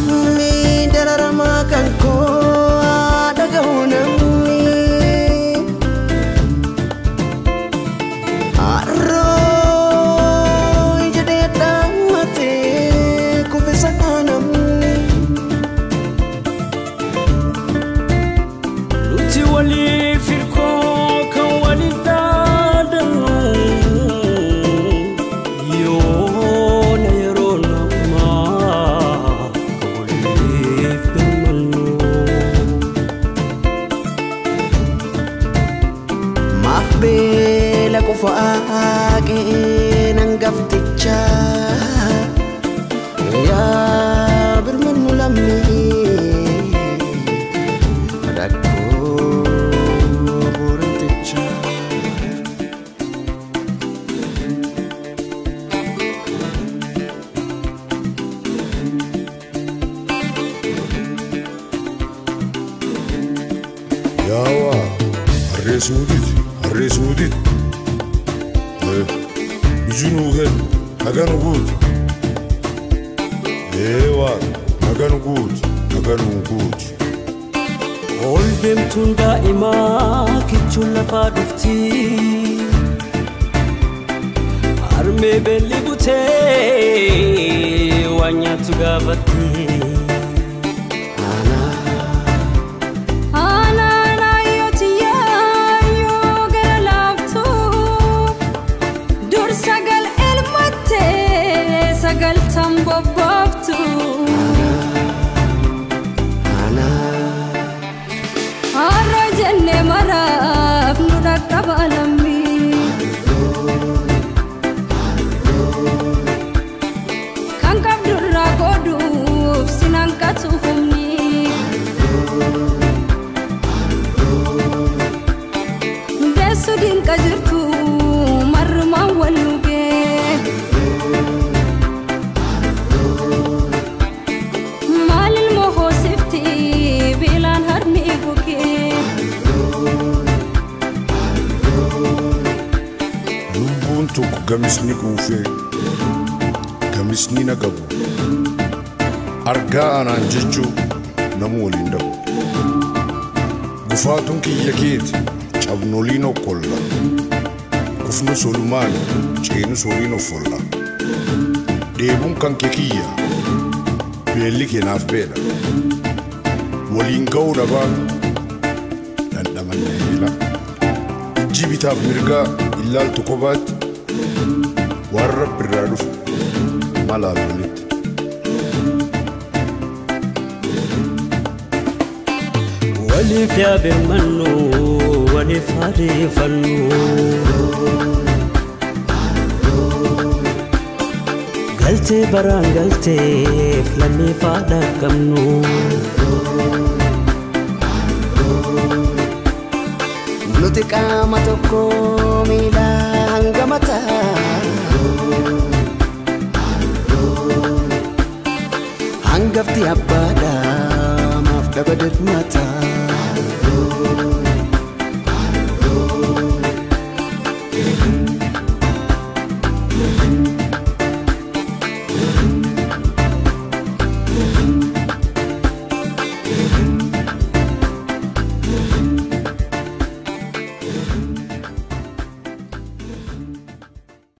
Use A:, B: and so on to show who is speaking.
A: Lammii dararamaa kan koo dhaga'u namni. Harroo jedhee dhaammatee kuffisa namni.
B: Nuti waliif hirkoo kan waliin dhaadannu yoona yeroo namaa kan waliif birmannu.
A: Maaf beela qofa qe'een hangafticha yaa birmannu lammii rakkoo booranticha.
C: Yaawaa harree suuditi harree suuditi. Iji nuu kennu naga nu guuti. Ee waaqa naga nu guuti naga nuu guuti.
B: Ol deemtuun daa'imaa kichuun lafaa dhufti. Harmee beelli butee waan nyaattu gaafatti.
D: Aanaan ayyootiyaa yoo gara laaftu dur sagal elmattee sagaltan bobbooftu. Har'a jennee maraaf nu dhaqqaba lammii. Kan qabdurraa qooduuf sin hanqatu humni. Deessu dinqa jirtu marrumaan wal nugee. Maal ilmoo hoosifti beelaan harmi gogee.
C: Lubbuun tokko gamisni quufee gamisni na qabu. Argaa anaan jechuu namu waliin dhabu. Gufaatuun kiyya keeti cabnoliin okkolla. Kufnus olumaan ceenus waliin offolla. Dheebuun kan kee kiyya beelli keenaaf beela. Waliin ga'uu dhabaa dhandhamanne eela. Ijji bitaaf mirgaa ilaaltu kophaatti waan rabbi irraa dhufu malaaf walitti.
B: Waliif yaa birmannu waliif ariifannu. Galtee baraan galteef lammiif haa dhaqqabnu.
A: Nuti qaama tokko miila hanga mataa. Hangafti abbaadha maaf dhaba dirmata.